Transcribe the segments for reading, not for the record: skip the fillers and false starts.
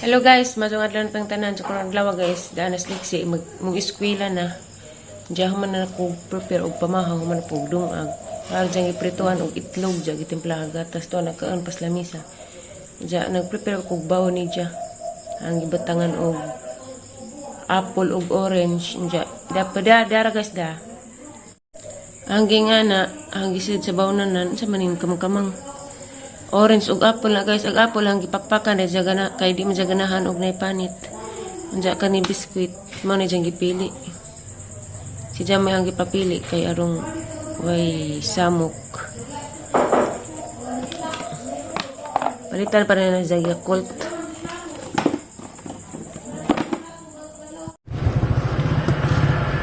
Hello guys, masong adlaw na tang tanan sa karong adlaw guys, daan na liksi mag mong eskwela na. Diya man na ko prepare og pamahaw man po og dungag. Para diyang giprituhan og itlog diya gitimplahan gatas to nagkaon pas lamisa. Diya nagprepare ko og bawo ni diya. Ang gibatangan og apple og orange diya. Dapat da dara guys da. Ang gingana, ang gisid sa bawnanan sa manin kamang-kamang. Orange ug apple na guys, ag apple ang gipakpakan dahil siya gana, kay di man siya ganahan og naipanit. Unja kani biskuit, mao na siyang gipili. Si Jamay ang gipapili kay arong way samok. Palitan pa rin na siya Yakult.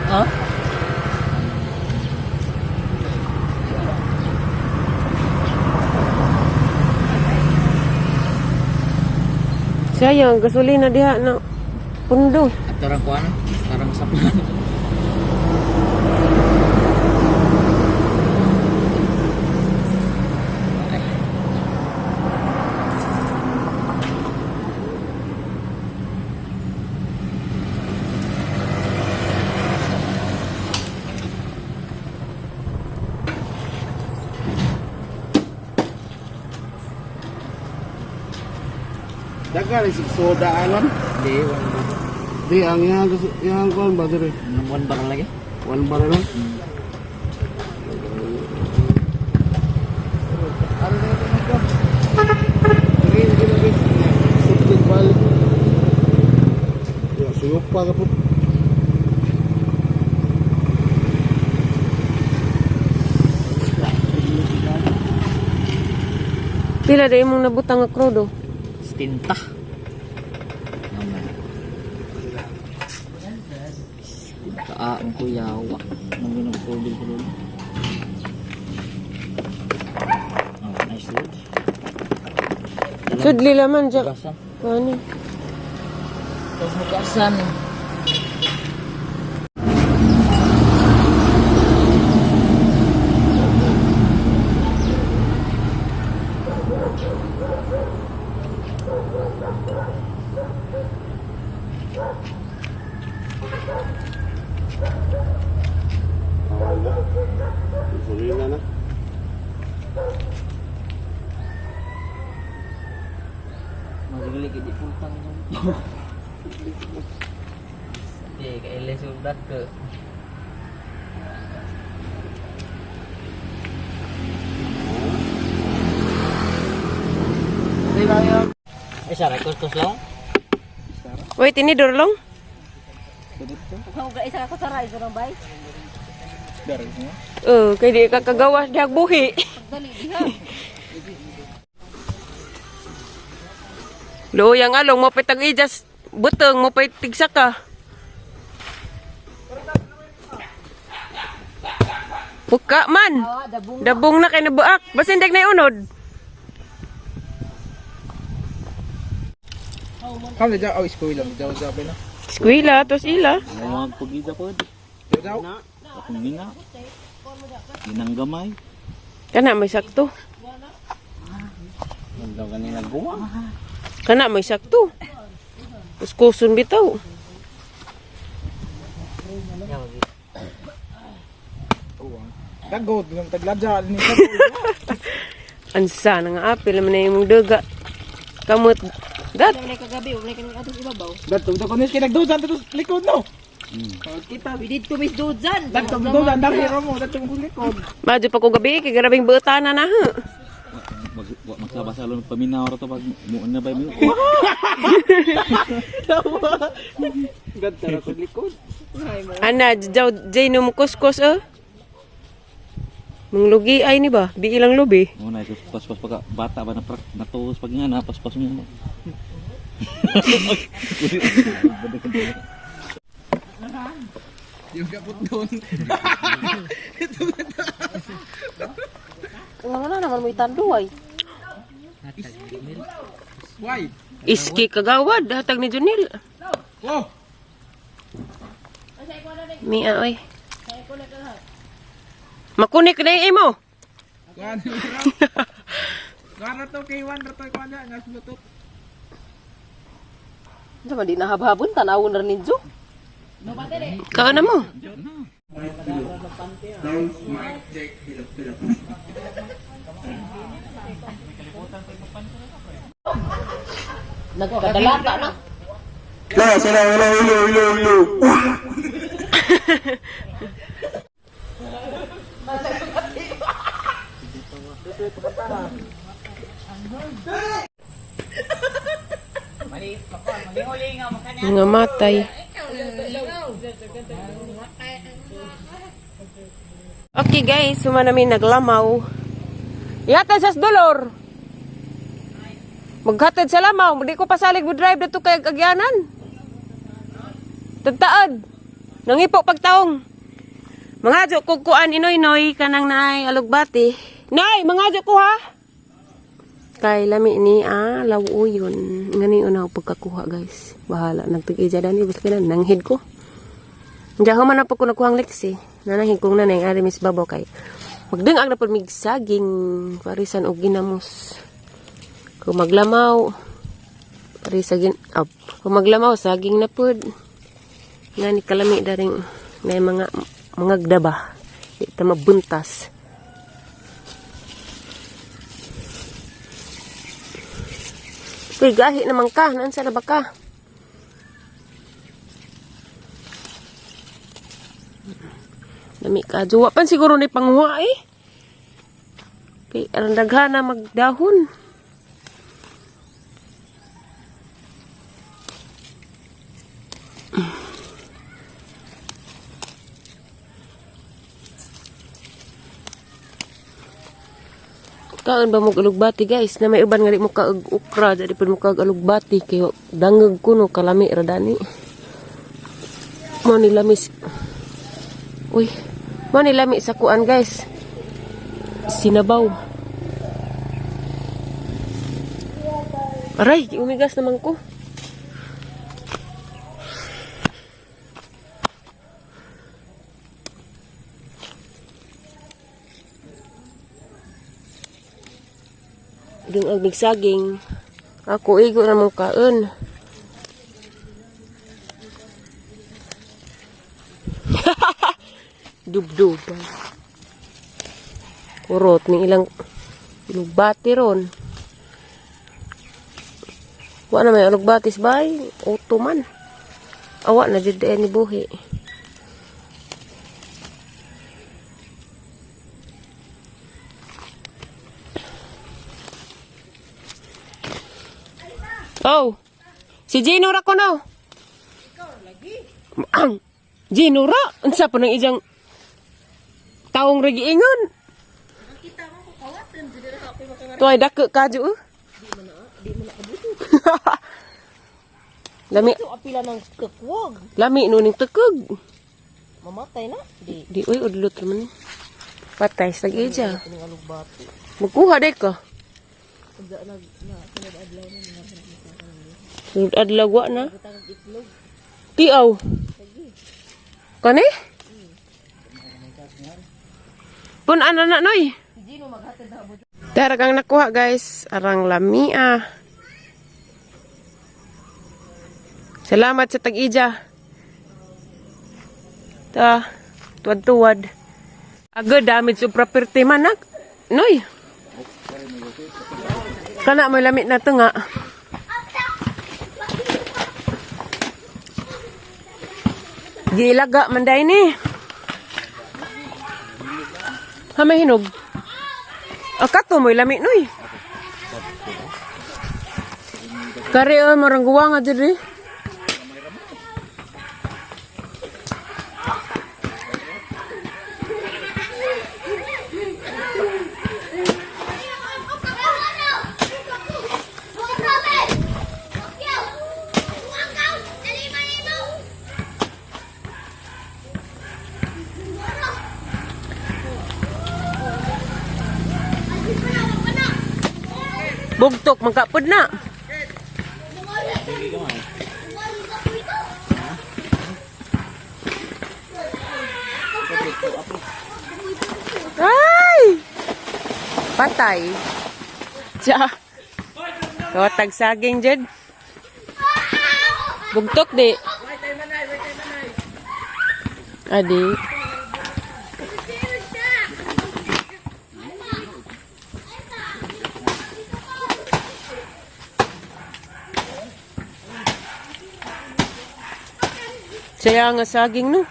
Ha? Sayang, gasolina diha na pundo. At tarang kuan, tarang saplan. Daga rin si soda alam. Di, one bar. Di ang iyang iyang kuan ba dire? One bar lagi. One bar lang. Ya, suyok pa ka po. Pila da imong nabutang nga krudo? Stinta. Naman. Stinta ah, ang kuyawa. Nang ginag-order ko rin. Oh, nice load. Sudli laman siya. Hugasan. Ano? Tapos hugasan. Wala. Gasolina na. Magaling di putang mo. Eh, kaile sudat ke. Eh, sara kuskus lang. Wait, ini dorlong? Oh, kay di ka kagawas di buhi. Luyang along mo tag ijas butong mo pa'y tigsa ka. Buka man. Dabong na kay nabuak. Basin dag na unod. Kam jaw oh eskwela jaw jaw ba na. Eskwela tos ila. Mga pagida ko, Jaw jaw. akong ninga. Ginanggamay. Kana may sakto. Ang daw kanina guwa. Kana may sakto. Kuskuson bitaw. Dagod ng tagladja ni sa. Ansa na nga apil naman na imong daga. Kamot dat. Dato ko nis kay nagdudan to likod no. Kita, we did to Miss Dudzan. Dato dudan dahil mo dato ko likod. Madyo pa ko gabi kay grabing butana na ha. Mag, wa, magsabasa lang paminaw ra to pag muon na ba mo. Gadto ra ko likod. Ana jaw jay no kuskus oh. Manglugi ay ni ba? Bi ilang lubi. Mo na paspas pagka bata ba na prak natuos pag nga na paspas mo. Yung kapot doon. Wala na naman mo itanduay. Why? Iski kagawad hatag ni Junil. Oh, Mia oy. Makunik na yung imo. kuan. Kuan ra to kay wan ra to kuan nga bluetooth. Unsa man di nahabhabon tanawon ra ninyo. Kaon na mo. Nagkadalata na. Mga matay. Okay guys, suma namin naglamaw. Yata sa dolor. Maghatid sa lamaw, di ko pasalig mo drive dito kay Agyanan. Tagtaod. Nangipo pagtaong. Mga jo kog kuan inoy-noy kanang naay alugbati. Nay, mga jo ko ha. Kay lami ni ah lawuyon. Ngani una ako pagkakuha guys. Bahala nagtig-ija dani basta kana nanghid ko. Diyan man na po ko nakuhang leksi. Nanahig kong nanay ari Miss Babo kay. Magdungag na po mig saging parisan og ginamos. Kung maglamaw parisagin up. Kung maglamaw saging na pud. Ngani kalami daring na mga mga gdaba. Di ta mabuntas. Uy, gahi naman ka. Naan sa na ba ka? Dami ka. Juwa pan siguro ni panghuwa eh. Kay aron daghana magdahon. Kaon ba mo alugbati guys na may uban nga di mo kaag okra di pud mo kaag alugbati kay dangag kuno kalami ra dani. Mo ni lamis. Uy, mo ni lami sa kuan guys. Sinabaw. Aray, umigas naman ko. Dung ag saging. Ako igo na mong kaon. Dubduban. Kurot ni ilang lugbati ron. Wa na may alugbatis bay, auto man. Awa na jud ni buhi. Oh. Si Gino ra ko no. Ang Gino ra unsa pa nang ijang taong ra giingon. Tuay dako ka ju. Di man na, di man na Lami, So apila ng kakwag. lami no ning tukog. Mamatay na. Di Di uy udlot man. ni. Patay sa ija. kining alugbati. Magkuha day ka. Sunod adlaw wa na. Tiaw. Kani? Pun ano na noy? Darag ang nakuha guys, arang lamia. Salamat sa tag-ija. Ta, tuwad-tuwad. Agad damage sa property man nak. Noy. Kana mo lamit na to nga. Gilaga man day ni. Ha may hinog. Akato mo lami noy. Kare oh, marang guwa nga diri. Bugtok magkapod na. Ay! Patay. Tsa. Kawatag saging, Jed. Bugtok di. Adi. Saya nga saging no.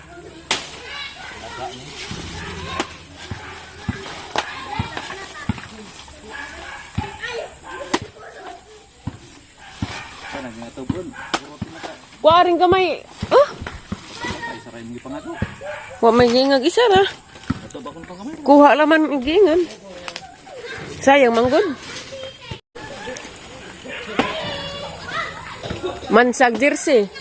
Sana nga tubon. Kuaring gamay. Oh, Ay saray mo gipangato. wa may gingag isa ra. Ato ba kun pangamay? Kuha laman ang gingan. Sayang manggod. Mansag jersey.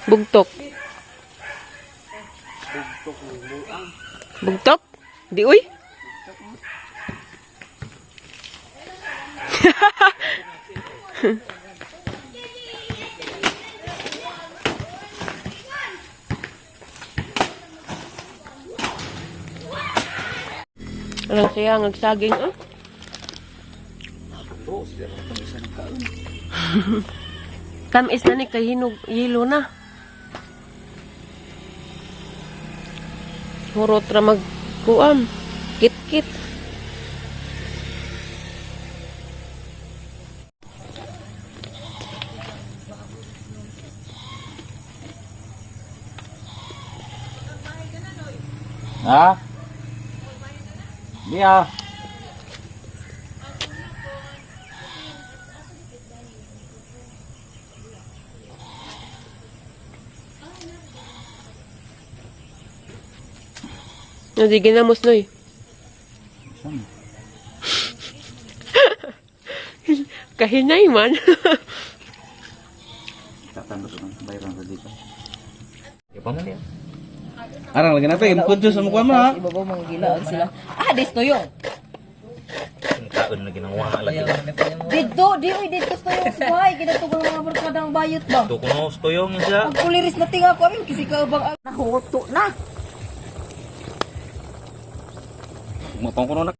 Bugtok. Bugtok? Di uy. Alam siya, nagsaging ah. Tamis na ni kay hinog yelo na. Hurot ra magkuam. Kit-kit. Ha? Di ah. Hindi ginamos noy. Saan? Kahinay man. Tatanggal ko ng bayaran sa dito. Ya pa man niya. Arang lagi natin, kudyo sa mukha mo ha. Ibabaw mga gilaag sila. Ah, des toyong. Kaon lagi nang wala lagi. Dito, di oy dito sa toyong sa buhay. Ginatugong mga barkadang bayot ba? To kuno toyong siya. Pag kuliris na tinga ko, amin kasi kaubang nahuto na. Mapang kuno na.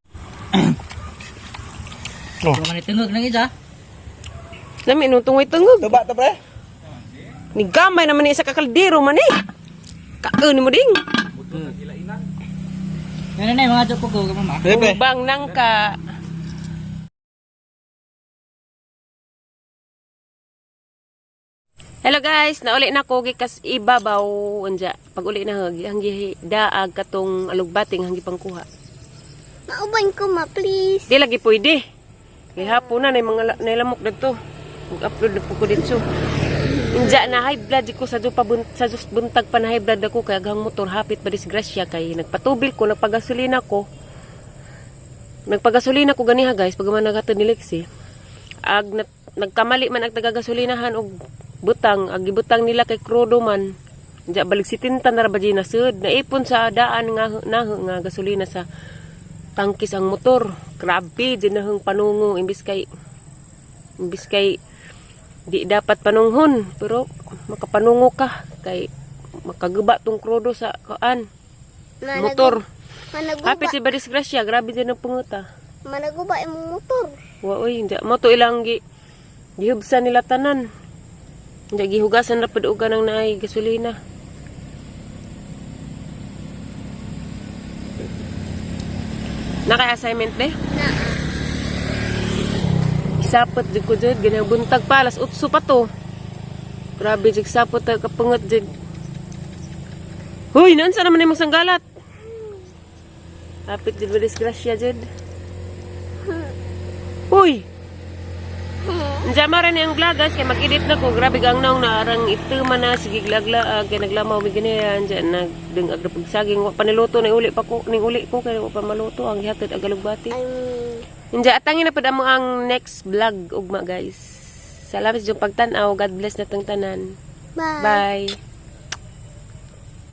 Wala man tingog nang isa. Nami nung tungoy tungog. Tuba ta pre. Ni gamay naman ni isa ka kaldero man eh. Kaon mo ding. Ano na mga joke ko mama. Pre pre. Bang nangka. Hello guys, nauli na ko gikas ibabaw unja. Pag uli na hanggi daag katong alugbating hanggi pangkuha. Mauban ko ma, please. Di lagi pwede. Kay hapon na nay mga nay lamok didto. Mag-upload na po ko dito. Inja na high blood di ko sa pa sa just buntag pa na high blood ako kay aghang motor hapit ba disgrasya kay nagpatubil ko nagpagasolina ko. Nagpagasolina ko ganiha guys pag man nagatod ni Lexi. Ag nagkamali man ang tagagasolinahan og butang ag gibutang nila kay krudo man. Inja balik si tinta na ra ba di nasud naipon sa daan nga na nga gasolina sa tangkis ang motor. Grabe, di na hang panungo. Imbis kay, di dapat panunghon. Pero, makapanungo ka. Kay, makaguba tong krudo sa kaan. Motor. Managuba. Hapit si Baris Gracia, grabe din ang panguta. Managuba imong motor. Wa oy, hindi mo to ilang gihubsan nila tanan. Hindi gihugasan na pud uga ng naay gasolina. Naka assignment be? Na. Isapot jud ko jud ginabuntag pa alas 8 pa to. Grabe jud sapot ta kapungot jud. Huy, naunsa naman imong sanggalat? Hapit jud ba disgrasya jud. Huy! Unsa man ni ang vlog guys kay mag-edit na ko. Grabe gang naong naarang ito man na sige glaglaag kay naglamaw mi ganiyan diyan nagdungag na pagsaging wa pa niluto ni uli pa ko ning uli ko kay wa pa maluto ang gihatod ang galugbati. I'm Inja atangin na pud amo ang next vlog ugma guys. Salamat sa inyong pagtan-aw. God bless na tang tanan. Bye. Bye.